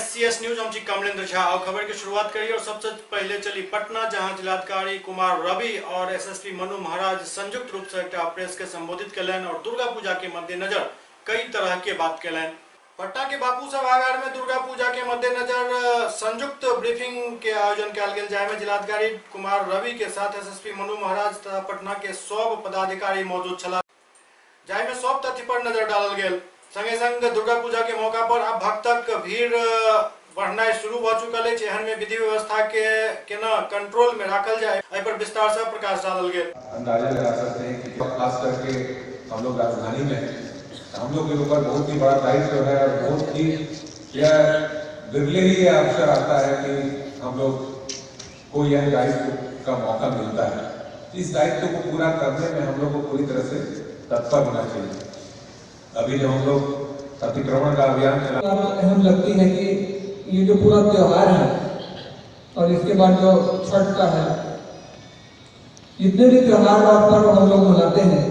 SCS news. हम छी कमलेंद्र झा और खबर की शुरुआत करिए और सबसे पहले चली पटना, जहां जिलाधिकारी कुमार रवि और एसएसपी मनु महाराज संयुक्त रूप से एक प्रेस के संबोधित कयलनि और दुर्गा पूजा के मद्देनजर कई तरह के बात कयलनि। पटना के बापू सभागार में दुर्गा पूजा के मद्देनजर संयुक्त ब्रीफिंग के आयोजन कयल गेल, जाहिमे जिलाधिकारी कुमार रवि के साथ एसएसपी मनु महाराज तथा पटना के सब पदाधिकारी मौजूद छलाह, जाहिमे सब तथ्य पर नजर डालल गेल। संगे संग दुर्गा पूजा के मौका पर अब भक्तक भीड़ बढ़नाइ शुरू भ चुकल अछि। एहन में विधि व्यवस्था के केना कंट्रोल में राखल जाए, एहि पर विस्तार से प्रकाश डालल गेल। अंदाजा लगा सकते हैं कि खास करके हम लोग राजधानी में हम लोग के ऊपर बहुत ही बड़ा दायित्व है और बहुत ही यह विरले ही यह अवसर आता है कि हम लोग को यह दायित्व का मौका मिलता है। इस दायित्व को पूरा करने में हम लोग को पूरी तरह से तत्पर होना चाहिए। अभी जब हम लोग अतिक्रमण का अभियान चला, अहम लगती है कि ये जो पूरा त्योहार है और इसके बाद जो छठ का है, जितने भी त्योहार और पर्व हम लोग मनाते हैं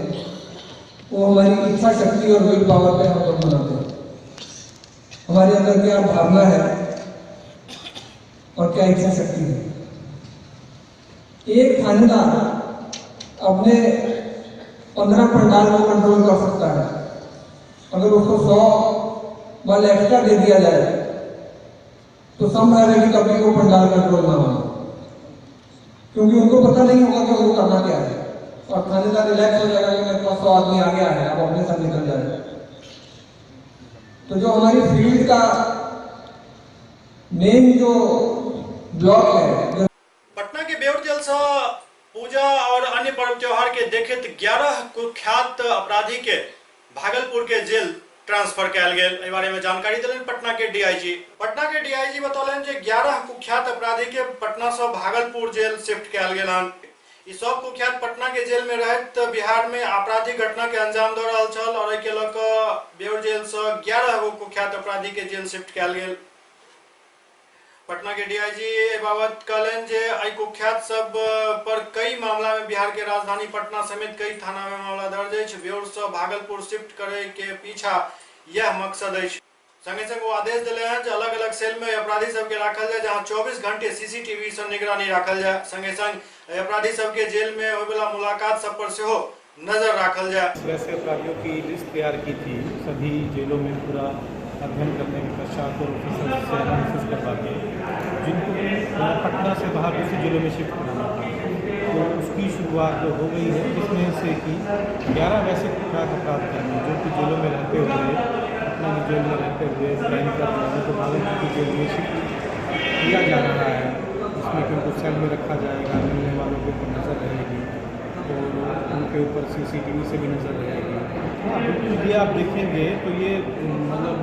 वो हमारी इच्छा शक्ति और will power पे हम लोग मनाते हैं। हमारे अंदर क्या भावना है और क्या इच्छा शक्ति है। एक थानेदार अपने 15 पंडाल को कंट्रोल कर सकता है, अगर उसको 100 बल एक्स्ट्रा दे दिया जाए तो संभव है कि कभी वो पंडाल कंट्रोल ना हो, क्योंकि उनको पता नहीं होगा कि उनको करना क्या है। और थानेदार रिलैक्स हो जाएगा कि मेरे पास 100 आदमी आ गया है, अब अपने साथ निकल जाए। तो जो हमारी फील्ड का मेन जो ब्लॉक है, पटना के बेउर जेल से पूजा और अन्य पर्व त्योहार के देखते 11 कुख्यात अपराधी के भागलपुर के जेल ट्रांसफर कयल गेल। एहि बारे में जानकारी देलनि पटना के डीआईजी। पटना के डीआईजी बतौलनि जे 11 कुख्यात अपराधी के पटना से भागलपुर जेल शिफ्ट कयल गेल हन। ई सब कुख्यात पटना के जेल में रहैत बिहार में आपराधिक घटना के अंजाम दऽ रहल छल और एहि के लऽ कऽ बेउर जेल से 11 गो कुख्यात अपराधी के जेल शिफ्ट कयल गेल। पटना के डीआईजी एहि बाबत कहलनि जे एहि कुख्यात सब पर कई मामला में बिहार के राजधानी पटना समेत कई थाना में मामला दर्ज अछि। बेउर से भागलपुर शिफ्ट करे के पीछा यह मकसद अछि। संगे संग वो आदेश दिले हैं जे अलग अलग सेल में अपराधी सबके राखल जाए, जहां 24 घंटे सीसीटीवी से निगरानी राखल जाए। संगे संग अपराधी सबके जेल में होय वाला मुलाकात सब पर सेहो नजर राखल जाए। वैसे अपराधियों की लिस्ट तैयार की थी, सभी जेलों में पूरा अध्ययन करने के पश्चात और ऑफिसर से एनालिसिस करवा के जिनको पटना से बाहर दूसरी जेलों में शिफ्ट कराना था, तो उसकी शुरुआत हो गई है, जिसमें से कि 11 वैसे कुख्यात अपराधकर्मी जो कि जेलों में रहते हुए, पटना की जेल में रहते हुए क्राइम कर रहे हैं, तो भागलपुर की जेल में शिफ्ट किया जा रहा है, जिसमें कि उनको सेल में रखा जाएगा, मिलने वालों के ऊपर नज़र रहेगी और उनके ऊपर सीसीटीवी से भी नज़र रहेगी। हाँ बिल्कुल, ये आप देखेंगे तो ये मतलब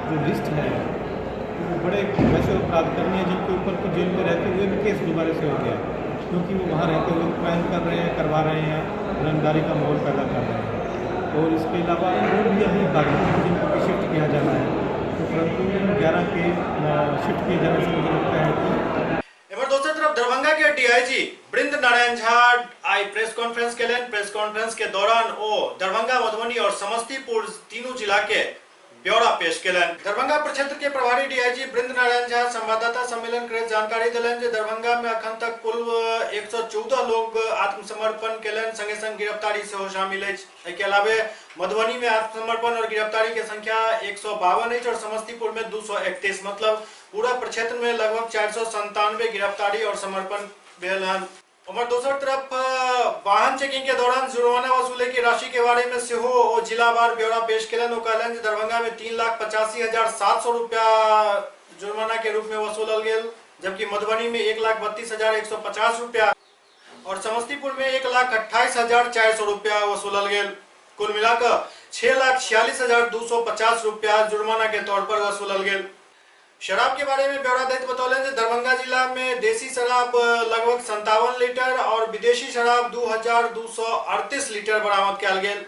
जो लिस्ट है तो वो बड़े वैसे अपराधकर्मी हैं जिनके ऊपर तो जेल में रहते हुए भी केस दोबारा से हो गया, क्योंकि वो वहाँ रहते हुए क्राइम कर रहे हैं, करवा रहे हैं, रंगदारी का माहौल पैदा कर रहे हैं। और इसके अलावा और भी अभी बाकी हैं जिनको शिफ्ट किया जाना है, तो परंतु 11 के शिफ्ट किए जाने से मुझे लगता है कि दोसर तरफ दरभंगा के डीआईजी वृंद नारायण झा आई प्रेस कॉन्फ्रेंस केलनि। प्रेस कॉन्फ्रेंस के दौरान ओ दरभंगा, मधुबनी और समस्तीपुर तीनों जिला के ब्यौरा पेश केलनि। दरभंगा प्रक्षेत्र के प्रभारी डीआईजी वृंद नारायण झा संवाददाता सम्मेलन करैत जानकारी देलनि जे दरभंगा में अखन तक कुल 114 लोग आत्मसमर्पण केलनि, संगे संग गिरफ्तारी सेहो शामिल अछि। एहि के अलावे मधुबनी में आत्मसमर्पण और गिरफ्तारी के संख्या 152 अछि और समस्तीपुर में 231, मतलब पूरा प्रक्षेत्र में लगभग 497 गिरफ्तारी और समर्पण भेल हन। उम्हर दोसर तरफ वाहन चेकिंग के दौरान जुर्माना वसूले की राशि के बारे में सेहो ओ जिलावार ब्यौरा पेश केलनि। ओ कहलनि जे दरभंगा में 3,85,700 रुपया जुर्माना के रूप में वसूलल गेल, जबकि मधुबनी में 1,32,150 रुपया और समस्तीपुर में 1,28,400 रुपया वसूलल गेल। कुल मिलाकर 6,46,250 रुपया जुर्माना के तौर पर वसूलल गेल। शराब के बारे में ब्यौरा दैत बतौलनि जे दरभंगा जिला में देसी शराब लगभग 57 लीटर और विदेशी शराब 2,238 लीटर बरामद कयल गेल।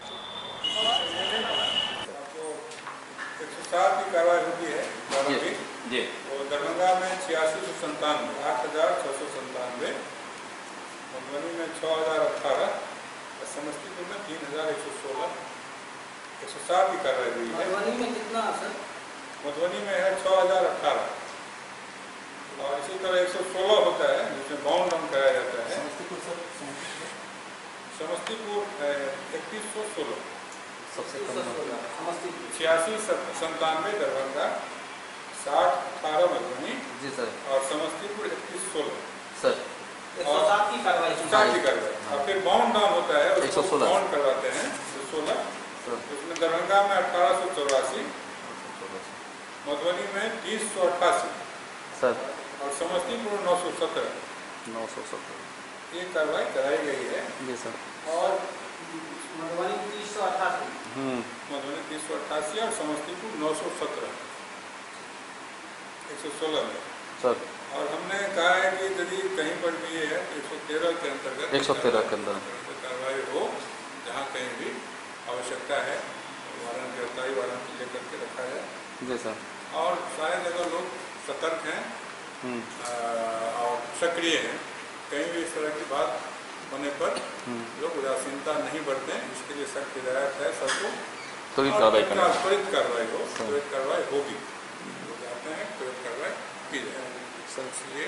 107 की कार्रवाई होती है जी, और दरभंगा में 8697, 8,697, मधुबनी में 6,018 और समस्तीपुर में 3,116, 107 की कार्रवाई हुई है। मधुबनी में कितना सर? मधुबनी में है 6018। और इसी तरह 116 होता है जिसमें बाउंड डाउन कराया जाता है। समस्तीपुर 3116 सबसे कम, 8697 दरभंगा, 6018 मधुबनी जी सर, और समस्तीपुर 3116 सर। 107 की कार्रवाई, 7 की कार्रवाई। और फिर बाउंड डाउन होता है, 116 बाउंड करवाते हैं 116। उसमें दरभंगा में 1884, मधुबनी में 3088 सर, और समस्तीपुर 917 917 ये कार्रवाई कराई गई है जी सर। और मधुबनी 3088, मधुबनी 3088 और समस्तीपुर 917 116 में सर। और हमने कहा है कि यदि कहीं पर भी ये है तो 113 के अंतर्गत 113 के अंदर कार्रवाई हो, जहाँ कहीं भी आवश्यकता है वारंट गिरफ्तारी वारंट लेकर के रखा जाए जी सर। और सारे जगह लोग सतर्क हैं और सक्रिय हैं, कहीं भी इस तरह की बात होने पर लोग उदासीनता नहीं बरतें, इसके लिए सख्त हिदायत है सबको। त्वरित कार्रवाई करना, त्वरित कार्रवाई हो, त्वरित कार्रवाई होगी, लोग चाहते हैं त्वरित कार्रवाई की जाए। इसलिए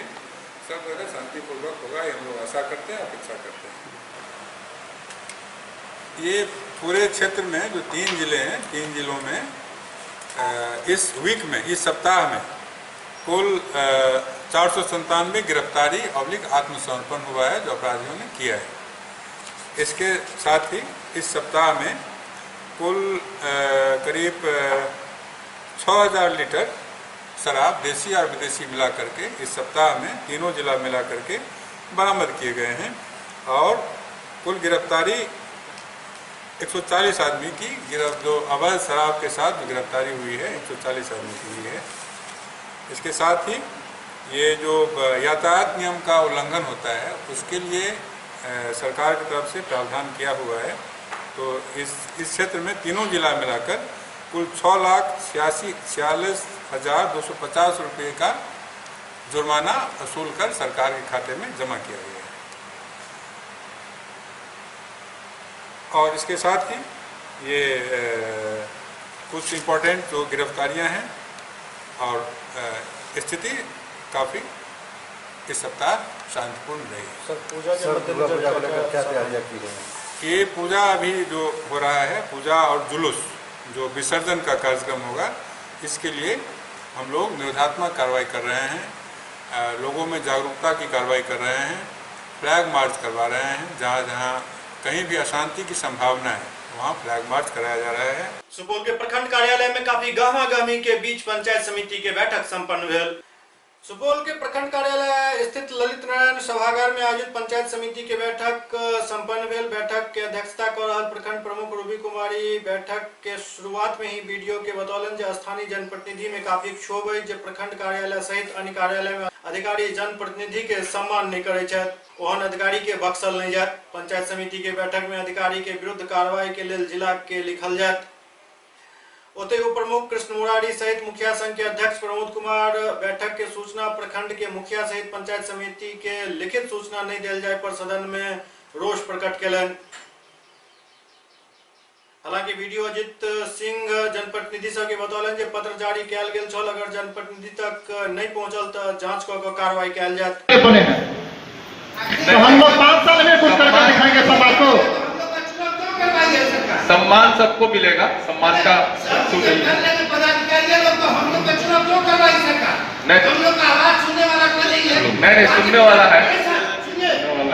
सब जगह शांतिपूर्वक होगा, ये हम लोग आशा करते हैं, अपेक्षा करते हैं। ये पूरे क्षेत्र में जो 3 जिले हैं, 3 जिलों में इस वीक में, इस सप्ताह में कुल 497 गिरफ्तारी ऑब्लिक आत्मसमर्पण हुआ है जो अपराधियों ने किया है। इसके साथ ही इस सप्ताह में कुल करीब 6000 लीटर शराब देसी और विदेशी मिला करके इस सप्ताह में तीनों जिला मिला करके बरामद किए गए हैं। और कुल गिरफ्तारी 140 आदमी की जो अवैध शराब के साथ गिरफ्तारी हुई है 140 आदमी की हुई है। इसके साथ ही ये जो यातायात नियम का उल्लंघन होता है उसके लिए सरकार की तरफ से प्रावधान किया हुआ है। तो इस क्षेत्र में तीनों जिला मिलाकर कुल 6,46,250 रुपये का जुर्माना वसूल कर सरकार के खाते में जमा किया गया है। और इसके साथ ही ये कुछ इम्पोर्टेंट जो गिरफ्तारियां हैं और स्थिति काफ़ी इस सप्ताह शांतिपूर्ण रही है। सर, पूजा के मद्देनजर क्या तैयारियां की गई हैं? ये पूजा अभी जो हो रहा है, पूजा और जुलूस जो विसर्जन का कार्यक्रम होगा, इसके लिए हम लोग निरोधात्मक कार्रवाई कर रहे हैं, लोगों में जागरूकता की कार्रवाई कर रहे हैं, फ्लैग मार्च करवा रहे हैं। जहाँ जहाँ कहीं भी अशांति की संभावना है वहाँ फ्लैग मार्च कराया जा रहा है। सुपौल के प्रखंड कार्यालय में काफी गहमागहमी के बीच पंचायत समिति के बैठक संपन्न भेल। सुपौल के प्रखंड कार्यालय स्थित ललित नारायण सभागार में आयोजित पंचायत समिति के बैठक संपन्न भेल। बैठक के अध्यक्षता कर रहल प्रखंड प्रमुख रूबी कुमारी बैठक के शुरुआत में ही बीडीओ के बतौलन जे स्थानीय जनप्रतिनिधि में काफी क्षोभ है जे प्रखंड कार्यालय सहित अन्य कार्यालय में अधिकारी जनप्रतिनिधि के सम्मान नहीं करे छथि, ओहन अधिकारी के बख्शल नहीं जात। पंचायत समिति के बैठक में अधिकारी के विरुद्ध कार्रवाई के लेल जिला के लिखल जात। ओतहि उप प्रमुख कृष्ण मुरारी सहित मुखिया संघ के अध्यक्ष प्रमोद कुमार बैठक के सूचना प्रखंड के मुखिया सहित पंचायत समिति के लिखित सूचना नहीं दिल जाए पर सदन में रोष प्रकट केलनि। हालांकि बीडीओ अजित सिंह जनप्रतिनिधि सबके बतौलनि जे पत्र जारी कयल गेल छल, अगर जनप्रतिनिधि तक नहीं पहुंचल त जांच क के कार्रवाई कयल जायत। तो हम लोग 5 साल में कुछ करके दिखाएंगे समाज को। सम्मान सबको मिलेगा, सम्मान का नहीं, हम लोग का आवाज सुनने वाला कोई नहीं है। नहीं नहीं, सुनने वाला है।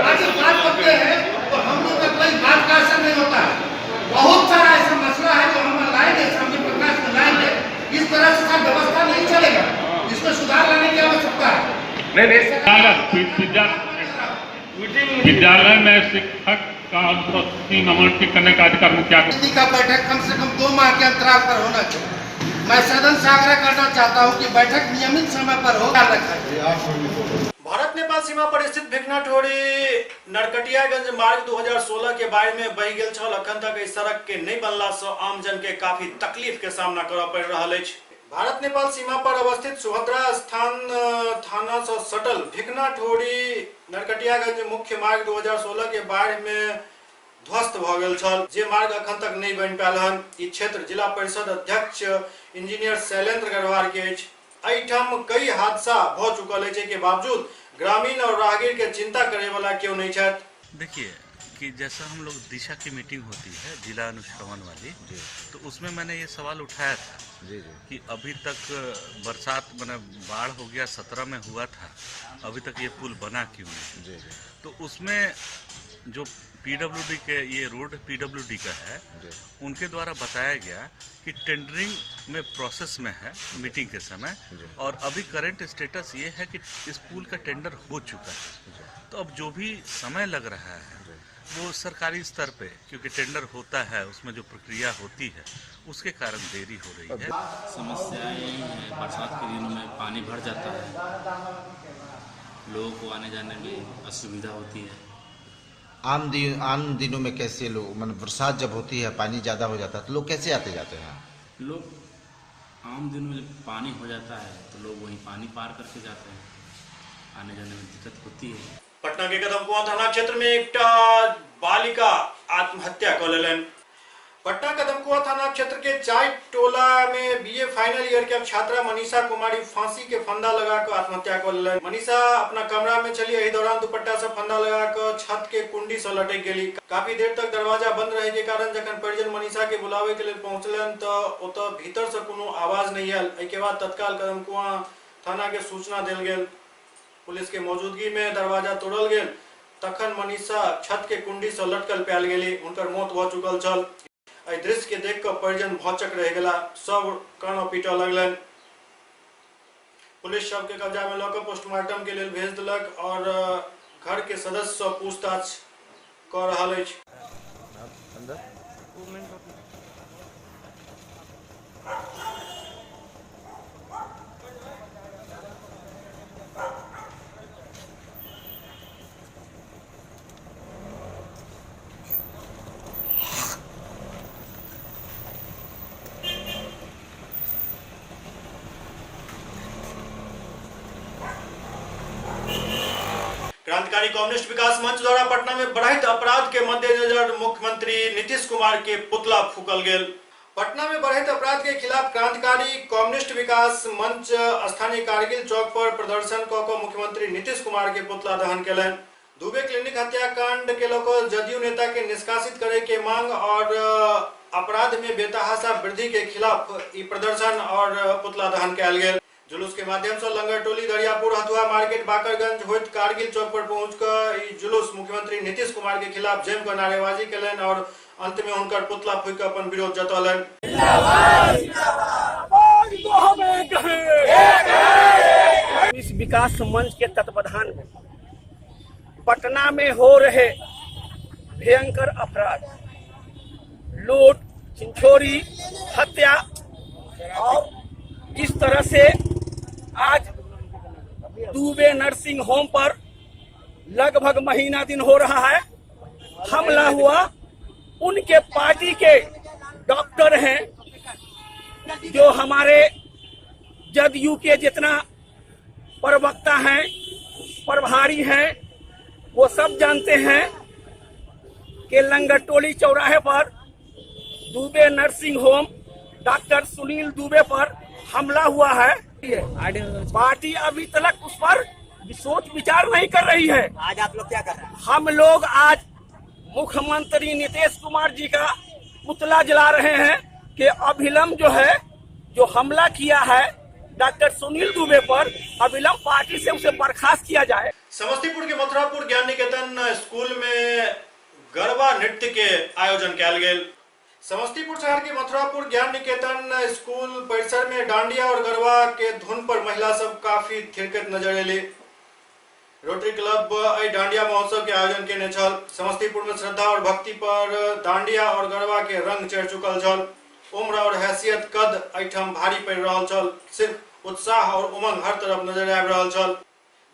आज बात करते हैं तो हम लोग का कोई बात का असर नहीं होता है। बहुत सारा ऐसा मसला है जो हम लाएंगे, सामने प्रकाश में लाएंगे। इस तरह से सब व्यवस्था नहीं चलेगा, इसमें सुधार लाने की आवश्यकता है। नहीं नहीं, विद्यालय में शिक्षक का अनुपस्थिति नामांकित करने का अधिकार मुखिया को। का बैठक कम से कम 2 माह के अंतराल पर होना चाहिए। मैं सदन से आग्रह करना चाहता हूं कि बैठक नियमित समय पर हो। भारत नेपाल सीमा पर स्थित भिखनाठोरी नरकटियागंज मार्ग 2016 के बाढ़ में बहि गेल छल। अखन तक एहि सड़क के नहीं बनला से आमजन के काफी तकलीफ के सामना करऽ पड़ि रहल अछि। भारत नेपाल सीमा पर अवस्थित सुभद्रा स्थान थाना से सटल भिखनाठोरी नरकटियागंज मुख्य मार्ग 2016 के बाढ़ में ध्वस्त भऽ गेल छल, जे मार्ग अखन तक नहि बनि पायल हन। ई क्षेत्र जिला परिषद अध्यक्ष इंजीनियर शैलेंद्र गढ़वार के अछि। एहिठाम कई हादसा भऽ चुकल अछि, एहि के बावजूद ग्रामीण और राहगीर के चिंता करे वाला केओ नहीं छथि। देखिए कि जैसा हम लोग दिशा की मीटिंग होती है जिला अनुश्रवण वाली, तो उसमें मैंने ये सवाल उठाया था जी जी कि अभी तक बरसात मैंने बाढ़ हो गया 17 में हुआ था, अभी तक ये पुल बना क्यों नहीं? जी जी। तो उसमें जो पीडब्ल्यूडी के ये रोड पीडब्ल्यूडी का है, उनके द्वारा बताया गया कि टेंडरिंग में प्रोसेस में है मीटिंग के समय, और अभी करंट स्टेटस ये है कि इस पुल का टेंडर हो चुका है। तो अब जो भी समय लग रहा है वो सरकारी स्तर पे, क्योंकि टेंडर होता है उसमें जो प्रक्रिया होती है उसके कारण देरी हो रही है। समस्याएं यही हैं, बरसात के दिनों में पानी भर जाता है, लोगों को आने जाने में असुविधा होती है। आम दिनों में कैसे लोग, मतलब बरसात जब होती है पानी ज़्यादा हो जाता है तो लोग कैसे आते जाते हैं? लोग आम दिनों में जब पानी हो जाता है तो लोग वहीं पानी पार करके जाते हैं, आने जाने में दिक्कत होती है। पटना के कदमकुआं थाना क्षेत्र में एकटा बालिका आत्महत्या कऽ लेलनि। पटना कदमकुआं थाना क्षेत्र के चाय टोला में बीए फाइनल ईयर के छात्रा मनीषा कुमारी फांसी के फंदा लगा कर आत्महत्या कऽ लेलनि। मनीषा अपना कमरा में चली, एहि दौरान दुपट्टा से फंदा लगा कर छत के कुंडी से लटक गेली। काफी देर तक दरवाजा बंद रहे के कारण जखन परिजन मनीषा के बुलावे के लिए पहुंचलन तो ओतऽ भीतर से कोनो आवाज नहीं आयल। एहि के बाद तत्काल कदमकुआं थाना के सूचना देल गेल। पुलिस के मौजूदगी में दरवाजा तोड़ल गेल, तखन मनीषा छत के कुंडी से लटकल पायल गेली। हुनकर मौत भऽ चुकल छल। एहि दृश्य के देख कऽ परिजन भौचक रहि गेला, सब कानऽ पीटऽ लगलनि। पुलिस शव के कब्जा में लऽ कऽ पोस्टमार्टम के लेल भेज देलक और घर के सदस्य से पूछताछ कऽ रहल अछि। क्रांतिकारी कम्युनिस्ट विकास मंच द्वारा पटना में बढ़ैत अपराध के मद्देनजर मुख्यमंत्री नीतीश कुमार के पुतला फूकल गेल। पटना में बढ़ैत अपराध के खिलाफ क्रांतिकारी कम्युनिस्ट विकास मंच स्थानीय कारगिल चौक पर प्रदर्शन कऽ कऽ मुख्यमंत्री नीतीश कुमार के पुतला दहन केलनि। दुबे क्लिनिक हत्याकांड के लऽ कऽ जदयू नेता के निष्कासित करे के मांग और अपराध में बेतहाशा वृद्धि के खिलाफ ई प्रदर्शन और पुतला दहन कयल गेल। जुलूस के माध्यम से लंगरटोली, दरियापुर, हथुआ मार्केट, बाकरगंज होइत कारगिल चौक पर पहुंच कऽ ई जुलूस मुख्यमंत्री नीतीश कुमार के खिलाफ जमि कऽ नारेबाजी केलनि और अंत में हुनकर पुतला फूकि कऽ अपन विरोध जतौलनि। इस विकास मंच के तत्वाधान में पटना में हो रहे भयंकर अपराध, लूट, छिनछोरी, हत्या और जिस तरह से आज दुबे नर्सिंग होम पर लगभग महीना दिन हो रहा है हमला हुआ, उनके पार्टी के डॉक्टर हैं जो हमारे जदयू के जितना प्रवक्ता हैं, प्रभारी हैं, वो सब जानते हैं कि लंगरटोली चौराहे पर Dubey nursing home doctor Sunil Dubey पर हमला हुआ है। पार्टी अभी तक उस पर सोच विचार नहीं कर रही है। आज आप लोग क्या कर रहे हैं? हम लोग आज मुख्यमंत्री नीतीश कुमार जी का पुतला जला रहे हैं कि अविलंब जो है, जो हमला किया है डॉक्टर सुनील दुबे पर, अविलंब पार्टी से उसे बर्खास्त किया जाए। समस्तीपुर के मथुरापुर ज्ञान निकेतन स्कूल में गरबा नृत्य के आयोजन कयल गेल। समस्तीपुर शहर के मथुरापुर ज्ञान निकेतन स्कूल परिसर में डांडिया और गरबा के धुन पर महिला सब काफी थिरकत नजर एली। रोटरी क्लब एहि डांडिया महोत्सव के आयोजन केने छल। समस्तीपुर में श्रद्धा और भक्ति पर डांडिया और गरबा के रंग चढ़ि चुकल छल। उम्र और हैसियत कद एहिठाम भारी पड़ि रहल छल। सिर्फ उत्साह और उमंग हर तरफ नजर आबि रहल छल।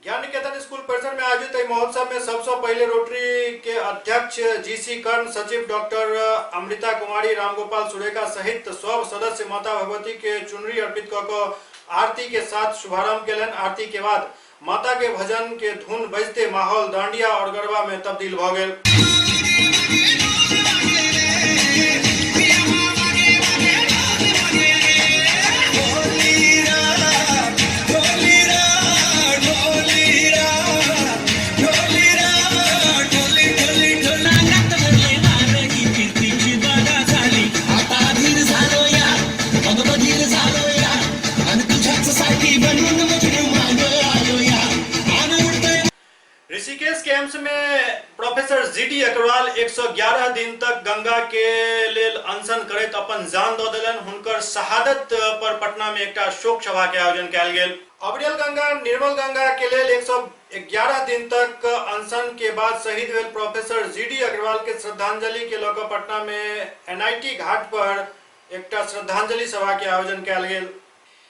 ज्ञान निकेतन स्कूल परिसर में आयोजित एहि महोत्सव में सबसे पहले रोटरी के अध्यक्ष जीसी कर्ण, सचिव डॉक्टर अमृता कुमारी, रामगोपाल सुरेखा सहित सब सदस्य माता भगवती के चुनरी अर्पित कऽ कऽ आरती के साथ शुभारंभ केलनि। आरती के बाद माता के भजन के धुन बजते माहौल डांडिया और गरबा में तब्दील भऽ गेल। 111 दिन तक गंगा के लेल अनशन करैत अपन जान दऽ देलनि। हुनकर शहादत पर पटना में एकटा शोक सभा के आयोजन कयल गेल। अविरल गंगा निर्मल गंगा के लेल 111 दिन तक अनशन के बाद शहीद भेल प्रोफेसर जीडी अग्रवाल के श्रद्धांजलि के लऽ कऽ पटना में एनआईटी घाट पर एकटा श्रद्धांजलि सभा के आयोजन कयल गेल।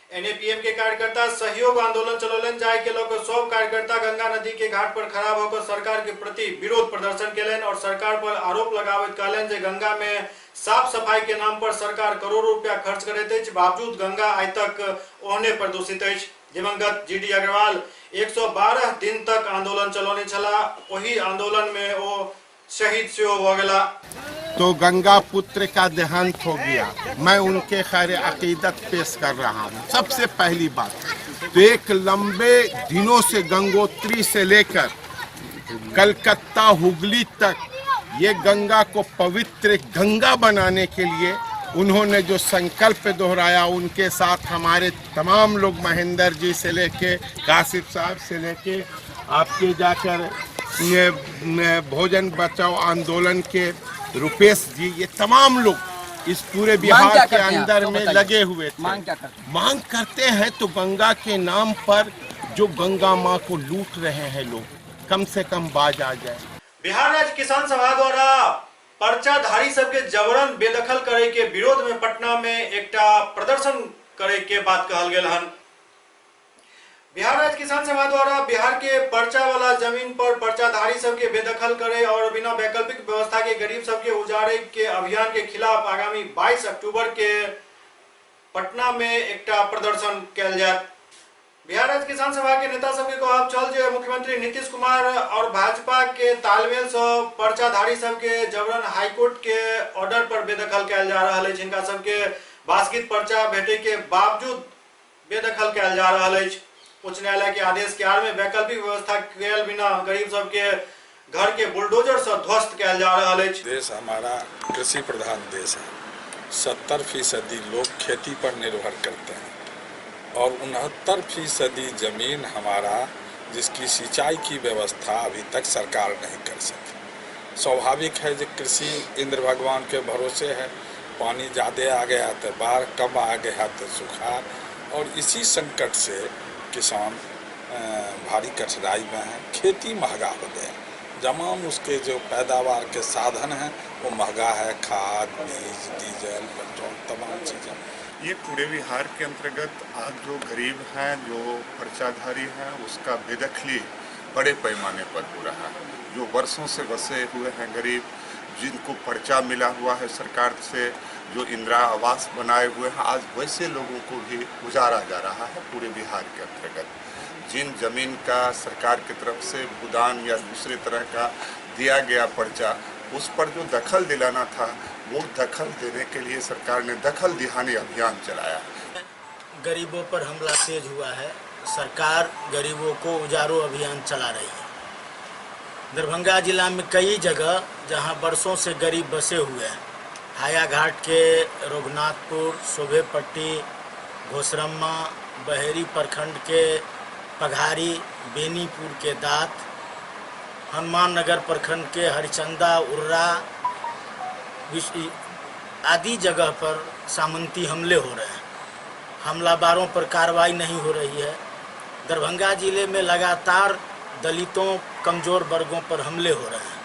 एनएपीएम के कार्यकर्ता सहयोग आंदोलन चलौलनि, जाहि के लऽ कऽ सब कार्यकर्ता गंगा नदी के घाट पर खड़ा भऽ कऽ सरकार के प्रति विरोध प्रदर्शन केलनि और सरकार पर आरोप लगाबैत कहलनि जे गंगा में साफ सफाई के नाम पर सरकार करोड़ों रुपया खर्च करैत अछि, बावजूद गंगा आइ तक ओहने प्रदूषित अछि। दिवंगत जीडी अग्रवाल 112 दिन तक आंदोलन चलौने छलाह, ओहि आंदोलन में ओ शहीद सेहो भऽ गेला। तो गंगा पुत्र का देहांत हो गया, मैं उनके खैर अकीदत पेश कर रहा हूँ। सबसे पहली बात तो एक लंबे दिनों से गंगोत्री से लेकर कलकत्ता हुगली तक ये गंगा को पवित्र गंगा बनाने के लिए उन्होंने जो संकल्प दोहराया, उनके साथ हमारे तमाम लोग महेंद्र जी से लेके कासिफ साहब से लेके आपके जाकर ये भोजन बचाओ आंदोलन के रुपेश जी, ये तमाम लोग इस पूरे बिहार के अंदर में लगे हुए थे। मांग करते हैं तो गंगा के नाम पर जो गंगा माँ को लूट रहे हैं लोग, कम से कम बाज आ जाए। बिहार राज्य किसान सभा द्वारा पर्चाधारी सबके जबरन बेदखल करे के विरोध में पटना में एकटा प्रदर्शन करे के बात कहल गेल हन। बिहार राज्य किसान सभा द्वारा बिहार के पर्चा वाला जमीन पर पर्चाधारी सबके बेदखल करे और बिना वैकल्पिक व्यवस्था के गरीब सबके उजाड़े के अभियान के खिलाफ आगामी 22 अक्टूबर के पटना में एकटा प्रदर्शन कयल जायत। बिहार राज्य किसान सभा के नेता सबके कहब छल जे मुख्यमंत्री नीतीश कुमार और भाजपा के तालमेल से पर्चाधारी सबके जबरन हाईकोर्ट के ऑर्डर पर बेदखल कयल जा रहल अछि। हिनका सबके बासकित पर्चा भेटे के बावजूद बेदखल कयल जा रहल अछि। उच्च न्यायालय के आदेश के आड़ में वैकल्पिक व्यवस्था कयल बिना गरीब सबके घर के बुलडोजर से ध्वस्त कयल जा रहल अछि। देश हमारा कृषि प्रधान देश है, 70% लोग खेती पर निर्भर करते हैं और 69% जमीन हमारा जिसकी सिंचाई की व्यवस्था अभी तक सरकार नहीं कर सकी। स्वाभाविक है जो कृषि इंद्र भगवान के भरोसे है, पानी ज़्यादा आ गया तो बाढ़, कम आ गया तो सुखाड़, और इसी संकट से किसान भारी कठिनाई में है। खेती महंगा हो गया, तमाम उसके जो पैदावार के साधन हैं वो महंगा है, खाद, बीज, डीजल, पेट्रोल, तमाम चीज़ें। ये पूरे बिहार के अंतर्गत आज जो गरीब हैं, जो पर्चाधारी हैं, उसका बेदखली बड़े पैमाने पर हो रहा है। जो वर्षों से बसे हुए हैं गरीब, जिनको पर्चा मिला हुआ है सरकार से, जो इंदिरा आवास बनाए हुए हैं, आज वैसे लोगों को भी उजारा जा रहा है पूरे बिहार के अंतर्गत। जिन जमीन का सरकार की तरफ से भूदान या दूसरे तरह का दिया गया पर्चा, उस पर जो दखल दिलाना था वो दखल देने के लिए सरकार ने दखल दिहानी अभियान चलाया। गरीबों पर हमला तेज हुआ है, सरकार गरीबों को उजारो अभियान चला रही है। दरभंगा जिला में कई जगह जहां बरसों से गरीब बसे हुए हैं, हायाघाट के रघुनाथपुर, शोभेपट्टी, घोसरम्मा, बहेरी प्रखंड के पघारी, बेनीपुर के दात, हनुमान नगर प्रखंड के हरिचंदा, उर्रा आदि जगह पर सामंती हमले हो रहे हैं। हमलावारों पर कार्रवाई नहीं हो रही है। दरभंगा जिले में लगातार दलितों, कमजोर वर्गों पर हमले हो रहे हैं,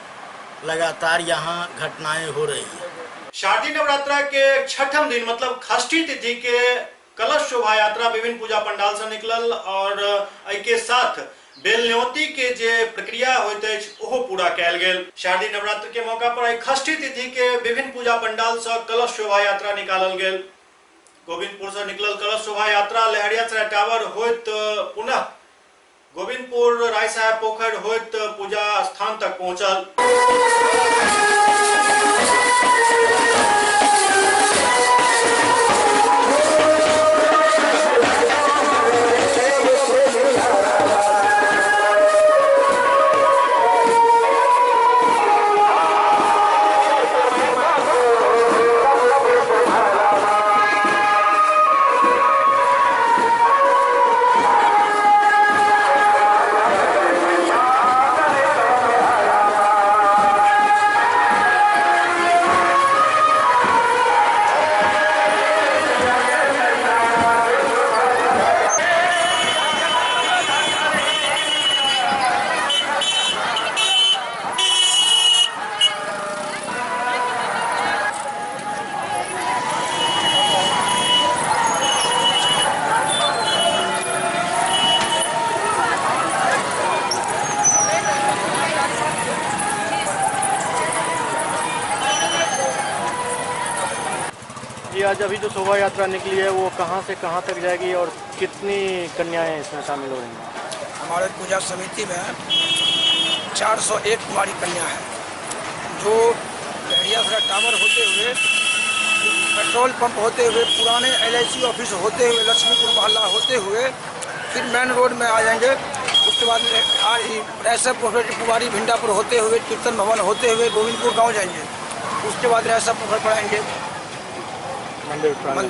लगातार यहाँ घटनाएं हो रही है। शारदीय नवरात्रा के छठम दिन मतलब षष्ठी तिथि के कलश शोभा यात्रा विभिन्न पूजा पंडाल से निकलल और एहि के साथ बेलन्योती के जे प्रक्रिया होइत अछि ओहो पूरा कयल गेल। शारदीय नवरात्र के मौका पर एहि षष्ठी तिथि के विभिन्न पूजा पंडाल से कलश शोभा यात्रा निकालल गेल। गोविंदपुर से निकलल कलश शोभा यात्रा लहरियासराय टावर होइत पुनः गोविंदपुर राय साहेब पोखर होइत पूजा स्थान तक पहुंचल। जी, आज अभी जो शोभा यात्रा निकली है वो कहाँ से कहाँ तक जाएगी और कितनी कन्याएं इसमें शामिल हो रही हैं? हमारे पूजा समिति में 401 कुमारी कन्या है, जो लहरियासराय टावर होते हुए, पेट्रोल पंप होते हुए, पुराने LIC office होते हुए, लक्ष्मीपुर मोहल्ला होते हुए फिर मेन रोड में आ जाएंगे। उसके बाद रैसा पोखर पुवारी भिंडापुर होते हुए, कीर्तन भवन होते हुए गोविंदपुर गाँव जाएंगे। उसके बाद रैसा पोखर पर आएंगे, मंदिर प्रांगण।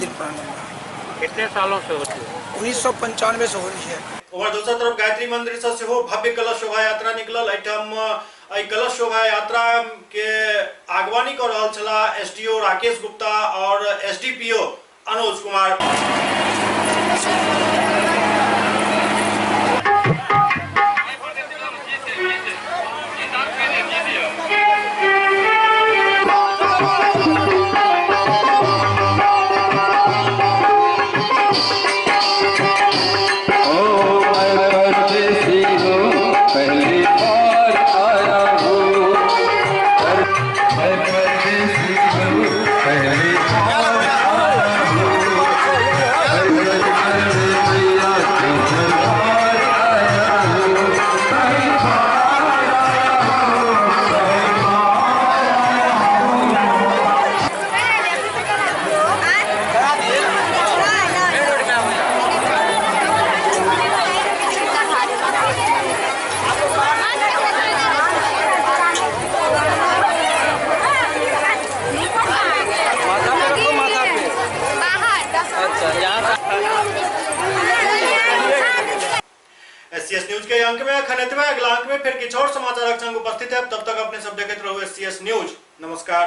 कितने सालों से होती है? 1995 से हो रही है। और दोसर तरफ गायत्री मंदिर से सेहो भव्य कलश शोभा यात्रा निकलल। एहिठाम एहि कलश शोभा यात्रा के आगवानी कर रहल छलाह एसडीओ राकेश गुप्ता और SDPO Anuj Kumar. SCS news के अंक में अखन एतबे। अगला अंक में फिर किछु और समाचारक संग उपस्थित है। तब तक अपने सब देखैत रहू एससीएस न्यूज। नमस्कार।